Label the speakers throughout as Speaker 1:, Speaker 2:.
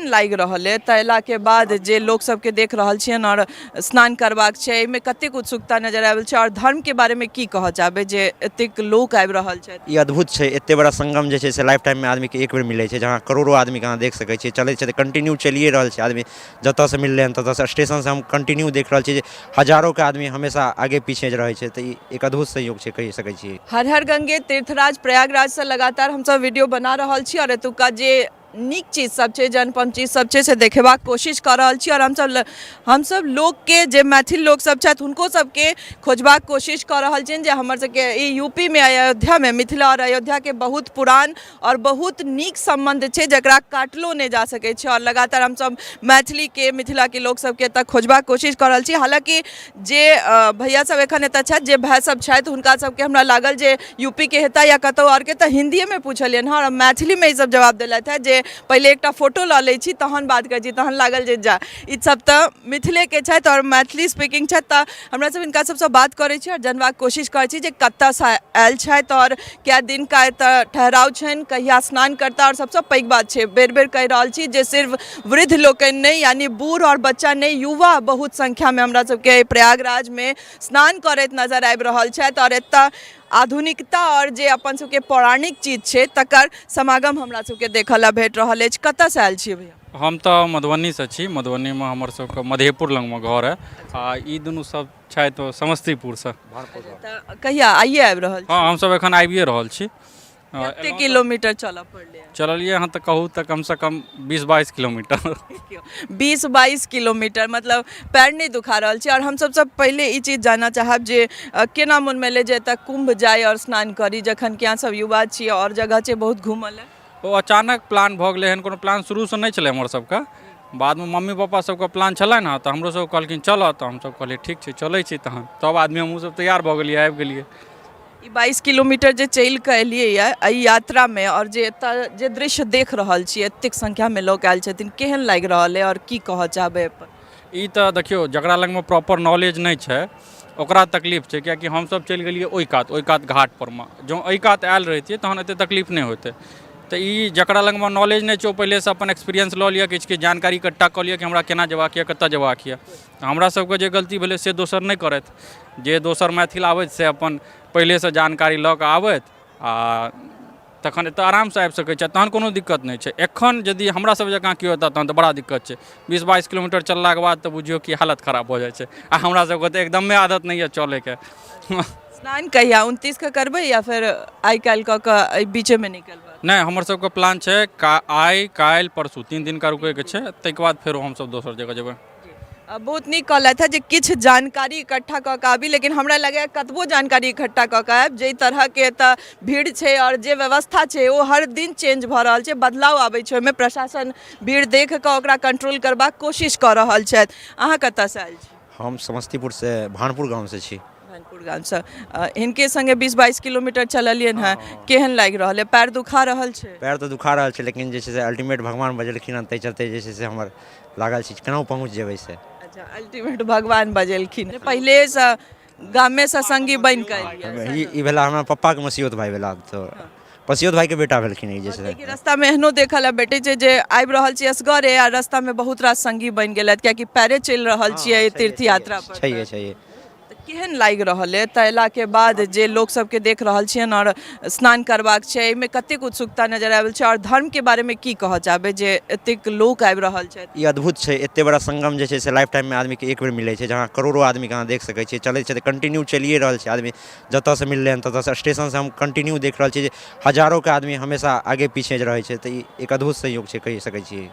Speaker 1: केहन लागि रहल अइ एतऽ अयलाके बाद जे लोक सबके देख रहल छियनि आओर स्नान करबाक छै, एहिमे कतेक उत्सुकता नजर आबि रहल छै आओर धर्मके बारेमे की कहऽ चाहबै जे एतेक लोक आबि रहल छथि?
Speaker 2: ई अद्भुत छै। एते बड़ा संगम जे छै से लाइफ टाइममे आदमीके एक बेर मिलै छै, जहाँ करोड़ो आदमीके अहाँ देख सकै छियै। चलै छै तऽ कंटिन्यू चलिए रहल छै आदमी, जतऽसँ मिललै हन ततऽसँ स्टेशनसँ हम कंटिन्यू देख रहल छियै जे हजारोके आदमी हमेशा आगे पीछे रहै छै, तऽ ई एक अद्भुत संयोग छै कहि सकै छियै।
Speaker 1: हर हर गंगे तीर्थराज प्रयागराजसँ लगातार हमसभ वीडियो बना रहल छी आओर एतुका जे नीक चीज सब छै, जे अनुपम चीज सब छै, से देखेबाक कोशिश कऽ रहल छी। आओर हमसब लोकके जे मैथिल लोक सब छथि हुनको सबके खोजबाक कोशिश कऽ रहल छियनि जे हमर सबके ई यूपीमे अयोध्यामे मिथिला आओर अयोध्याके बहुत पुरान आओर बहुत नीक सम्बन्ध छै जकरा काटलो नहि जा सकै छै। आओर लगातार हमसब मैथिलीके मिथिलाके लोक सबके एतऽ खोजबाक कोशिश कऽ रहल छी। हालाँकि जे भैया सब एखन एतऽ छथि, जे भाय सब छथि, हुनका सबके हमरा लागल जे यूपीके हेता या कतहु आओरके, तऽ हिन्दीएमे पुछलियनि हँ आओर मैथिलीमे ई सब जवाब देलथि हँ जे पहिले एकटा फोटो लऽ लै छी तहन बात करै छी। तहन लागल जे जा ई सब तऽ मिथिलेके छथि आओर मैथिली स्पीकिंग छथि। तऽ हमरा सब हिनका सबसँ बात करै छी आओर जानबाक कोशिश करै छी जे कतऽसँ आयल छथि आओर कए दिनका एतऽ ठहराव छनि, कहिया स्नान करता। आओर सबसँ पैघ बात छै, बेर बेर कहि रहल छी जे सिर्फ वृद्ध लोकनि नहि, यानी बूढ़ आओर बच्चा नहि, युवा बहुत संख्यामे हमरा सबके प्रयागराजमे स्नान करैत नजर आबि रहल छथि। आओर एतऽ आधुनिकता आओर जे अपन सबके पौराणिक चीज छै तकर समागम हमरा सबके देखऽ लए भेट रहल अछि। कतऽसँ आयल छियै भैया?
Speaker 3: हम तऽ मधुबनीसँ छी। मधुबनीमे हमर सबके मधेपुर लगमे घर अइ आ ई दुनू सब छथि समस्तीपुरसँ।
Speaker 1: तऽ कहिया आइए आबि रहल छी?
Speaker 3: हँ, हमसब एखन आबिए रहल छी।
Speaker 1: कते किलोमीटर चलऽ पड़लै?
Speaker 3: चललियै हँ तऽ कहू तऽ कमसँ कम 20-22 किलोमीटर।
Speaker 1: 20-22 किलोमीटर, मतलब पैर नहि दुखा रहल छै? आओर हम सबसँ पहिले ई चीज जानऽ चाहब जे केना मोनमे एलै जे एतऽ कुम्भ जाइ आओर स्नान करी, जखन कि अहाँ सब युवा छी आओर जगह छै बहुत घूमऽ लए?
Speaker 3: ओ अचानक प्लान भऽ गेलै हन, कोनो प्लान शुरूसँ नहि छलै हमर सबके। बादमे मम्मी पापा सबके प्लान छलनि हँ तऽ हमरो सबके कहलखिन चलऽ, तऽ हमसब कहलियै ठीक छै, चलै छी। तहन सब आदमी हमहूँ सब तैयार भऽ गेलियै, आबि गेलियै।
Speaker 1: ई 22 किलोमीटर जे चलि कऽ एलियै यऽ एहि यात्रामे आओर जे एतऽ जे दृश्य देख रहल छी, एतेक संख्यामे लोक आयल छथिन, केहन लागि रहल अइ आओर की कहऽ चाहबै एहिपर?
Speaker 3: ई तऽ देखियौ, जकरा लगमे प्रॉपर नॉलेज नहि छै ओकरा तकलीफ छै, किएकि हमसब चलि गेलियै ओहि कात, ओहि कात घाट परमे। जँ एहि कात आयल रहितियै तहन एतेक तकलीफ नहि होइतै। तऽ ई जकरा लगमे नॉलेज नहि छै ओ पहिलेसँ अपन एक्सपीरियंस लऽ लिअ, किछु किछु जानकारी इकट्ठा कऽ लिअ कि हमरा केना जेबाक यऽ, कतऽ जेबाक यऽ। हमरा सबके जे गलती भेलै से दोसर नहि करथि। जे दोसर मैथिल आबथि से अपन पहिलेसँ जानकारी लऽ कऽ आबथि आ तखन एतऽ आरामसँ आबि सकै छथि, तहन कोनो दिक्कत नहि छै। एखन यदि हमरा सब जकाँ केओ एतऽ तहन तऽ बड़ा दिक्कत छै। 20-22 किलोमीटर चललाके बाद तऽ बुझियौ कि हालत खराब भऽ जाइ छै आ हमरा सबके तऽ एकदमे आदत नहि यऽ चलैके।
Speaker 1: स्नान कहिया 29 के करबै या फेर आइ काल्हि कऽ कऽ एहि बीचेमे निकलबै?
Speaker 3: नहि, हमर सबके प्लान छै आइ काल्हि परसू 3 दिनका रुकैके छै, ताहिके बाद फेरो हमसब दोसर जगह जेबै।
Speaker 1: बहुत नीक कहलथि हँ जे किछु जानकारी इकट्ठा कऽ कऽ आबी, लेकिन हमरा लगैए कतबो जानकारी इकट्ठा कऽ कऽ आयब, जाहि तरहके एतऽ भीड़ छै आओर जे व्यवस्था छै ओ हर दिन चेंज भऽ रहल छै, बदलाव आबै छै ओहिमे, प्रशासन भीड़ देख कऽ ओकरा कंट्रोल करबाक कोशिश कऽ रहल छथि। अहाँ कतऽसँ आयल छी?
Speaker 2: हम समस्तीपुरसँ भानपुर गामसँ छी।
Speaker 1: भानपुर गामसँ। हिनके संगे 20-22 किलोमीटर चललियनि हँ, केहन लागि रहल अइ? पैर दुखा रहल छै?
Speaker 2: पैर तऽ दुखा रहल छै, लेकिन जे छै से अल्टीमेट भगवान बजेलखिन हँ, ताहि चलते जे छै से हमर लागल छी केनाहु पहुँच जेबै से।
Speaker 1: अच्छा, अल्टीमेट भगवान बजेलखिन। पहिलेसँ गामेसँ संगी बनि कऽ एलियै?
Speaker 2: ई भेला हमरा पप्पाके मसियौत भाय भेला, तऽ पसियौत भाइके बेटा भेलखिन ई जे छै।
Speaker 1: कियाकि रस्तामे एहनो देखऽ लए भेटै छै जे आबि रहल छी असगरे आ रस्तामे बहुत रास संगी बनि गेलथि, कियाकि पैरे चलि रहल छियै एहि तीर्थ यात्रा पर।
Speaker 2: छैहे छैहे।
Speaker 1: तऽ केहन लागि रहल अइ एतऽ अयलाके बाद जे लोक सबके देख रहल छियनि आओर स्नान करबाक छै, एहिमे कतेक उत्सुकता नजर आबि रहल छै आओर धर्मके बारेमे की कहऽ चाहबै जे एतेक लोक आबि रहल छथि?
Speaker 2: ई अद्भुत छै। एते बड़ा संगम जे छै से लाइफ टाइममे आदमीके एक बेर मिलै छै, जहाँ करोड़ो आदमीके अहाँ देख सकै छियै। चलै छै तऽ कंटिन्यू चलिए रहल छै आदमी, जतऽसँ मिललै हन ततऽसँ स्टेशनसँ हम कंटिन्यू देख रहल छियै जे हजारोके आदमी हमेशा आगे पीछे रहै छै, तऽ ई एक अद्भुत संयोग छै कहि सकै छियै।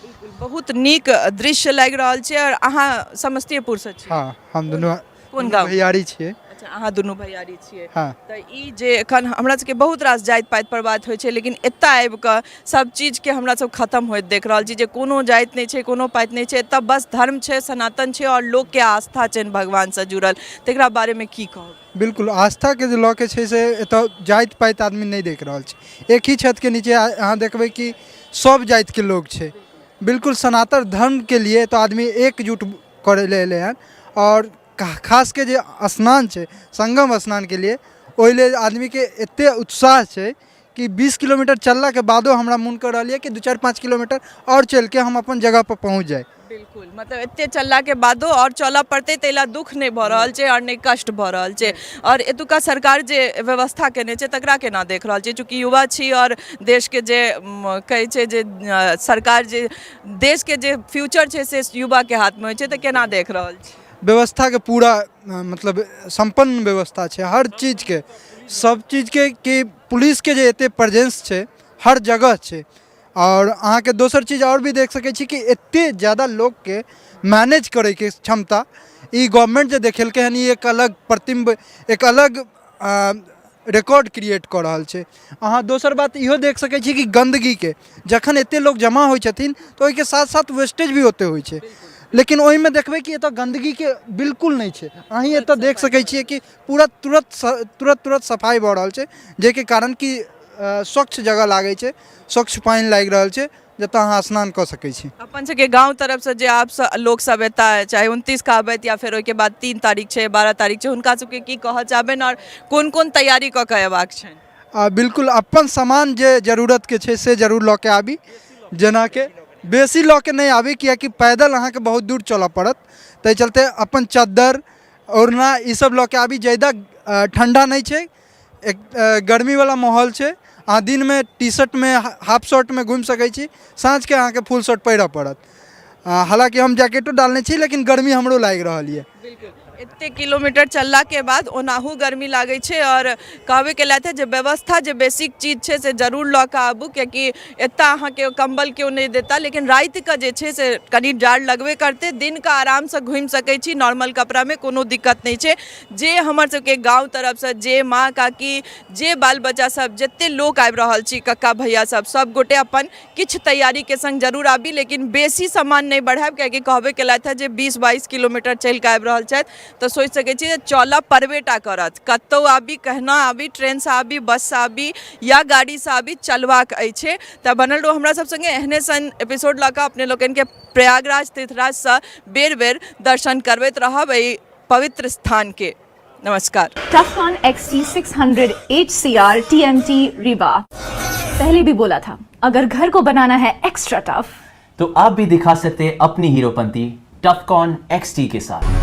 Speaker 1: बिल्कुल, बहुत नीक दृश्य लागि रहल छै। आओर अहाँ समस्तीपुरसँ छी?
Speaker 4: हँ, हम दुनू
Speaker 1: कोन गाँव?
Speaker 4: भैयारी छियै।
Speaker 1: अच्छा, अहाँ दुनू भैयारी छियै।
Speaker 4: हँ।
Speaker 1: तऽ ई जे एखन हमरा सबके बहुत रास जाति पाति पर बात होइ छै, लेकिन एतऽ आबि कऽ सब चीजके हमरा सब खतम होइत देख रहल छी जे कोनो जाति नहि छै, कोनो पाति नहि छै, एतऽ बस धर्म छै, सनातन छै आओर लोकके आस्था छनि भगवानसँ जुड़ल, तकरा बारेमे की कहब?
Speaker 4: बिल्कुल, आस्थाके जे लऽ के छै से एतऽ जाति पाति आदमी नहि देख रहल छै। एक ही छतके नीचे अहाँ देखबै कि सब जातिके लोक छै। बिल्कुल सनातन धर्मके लिए एतऽ आदमी एकजुट करै लए एलै हन आओर खासके जे स्नान छै संगम स्नानके लिए, ओहि लेल आदमीके एतेक उत्साह छै कि 20 किलोमीटर चललाके बादो हमरा मोन कऽ रहल यऽ कि 2, 4, 5 किलोमीटर आओर चलिके हम अपन जगहपर पहुँच जाइ।
Speaker 1: बिल्कुल, मतलब एते चललाके बादो आओर चलऽ पड़तै ताहि लए दुख नहि भऽ रहल छै आओर नहि कष्ट भऽ रहल छै। आओर एतुका सरकार जे व्यवस्था केने छै तकरा केना देख रहल छै? चूँकि युवा छी आओर देशके जे कहै छै जे सरकार जे देशके जे फ्यूचर छै से युवाके हाथमे होइ छै, तऽ केना देख रहल छी?
Speaker 4: व्यवस्थाके पूरा मतलब सम्पन्न व्यवस्था छै हर चीजके, सब चीजके, कि पुलिसके जे एते प्रेजेंस छै हर जगह छै। आओर अहाँके दोसर चीज आओर भी देख सकै छी कि एते ज्यादा लोकके मैनेज करैके क्षमता ई गवर्नमेंट जे देखेलकै हन, ई एक अलग प्रतिम्ब, एक अलग रिकॉर्ड क्रिएट कऽ रहल छै। अहाँ दोसर बात इहो देख सकै छी कि गन्दगीके जखन एते लोक जमा होइ छथिन तऽ ओहिके साथ साथ वेस्टेज भी ओते होइ छै, लेकिन ओहिमे देखबै कि एतऽ गन्दगीके बिल्कुल नहि छै। अहीं एतऽ देख सकै छियै कि पूरा तुरत तुरत सफाइ भऽ रहल छै, जाहिके कारण कि स्वच्छ जगह लागै छै, स्वच्छ पानि लागि रहल छै जतऽ अहाँ स्नान कऽ सकै छी।
Speaker 1: अपन सबके गाँव तरफसँ जे आप लोक सब एता, चाहे 29 के आबथि या फेर ओहिके बाद 3 तारीख छै, 12 तारीख छै, हुनका सबके की कहऽ चाहबनि आओर कोन कोन तैयारी कऽ के अयबाक छनि?
Speaker 4: बिल्कुल अपन सामान जे जरूरतके छै से जरूर लऽ के आबी, जेनाकि बेसी लऽ के नहि आबी कियाकि पैदल अहाँके बहुत दूर चलऽ पड़त, ताहि चलते अपन चद्दर ओढ़ना ईसब लऽ के आबी। ज्यादा ठण्डा नहि छै, एक गर्मीवला माहौल छै। अहाँ दिनमे टी शर्टमे हाफ शर्टमे घुमि सकै छी, साँझके अहाँके फुल शर्ट पहिरऽ पड़त। हालाँकि हम जैकेटो डालने छी लेकिन गर्मी हमरो लागि रहल यऽ।
Speaker 1: बिल्कुल, एते किलोमीटर चललाके बाद ओनाहु गर्मी लागै छै। आओर कहबे केलथि जे व्यवस्था जे बेसिक चीज छै से जरूर लऽ कऽ आबू, कियाकि एतऽ अहाँके कम्बल केओ नहि देता, लेकिन रातिके जे छै से कनि जाड़ लगबे करतै। दिनके आरामसँ घुमि सकै छी नॉर्मल कपड़ामे, कोनो दिक्कत नहि छै। जे हमर सबके गाँव तरफसँ जे माँ काकी, जे बाल बच्चा सब, जते लोक आबि रहल छी, कक्का भैया सब, सब गोटे अपन किछु तैयारीके संग जरूर आबी, लेकिन बेसी सामान नहि बढ़ायब, कियाकि कहबे केलथि हँ जे 20-22 किलोमीटर चलि कऽ आबि रहल छथि तऽ सोचि सकै छी जे चलऽ पड़बे टा करत। कतहु आबी, केहनो आबी, ट्रेनसँ आबी, बससँ आबी या गाड़ीसँ आबी, चलबाक अछि। तऽ बनल रहू हमरा सब संगे, एहने सन एपिसोड लऽ कऽ अपने लोकनिके प्रयागराज तीर्थराजसँ बेर बेर दर्शन करबैत रहब एहि पवित्र स्थान के। नमस्कार।
Speaker 5: Tufcon XT600 HCR TMT Rewa। पहले भी बोला था, अगर घर को बनाना है एक्स्ट्रा टफ
Speaker 6: तो आप भी दिखा सकते हैं अपनी हीरोपंती टफकॉन XT के साथ।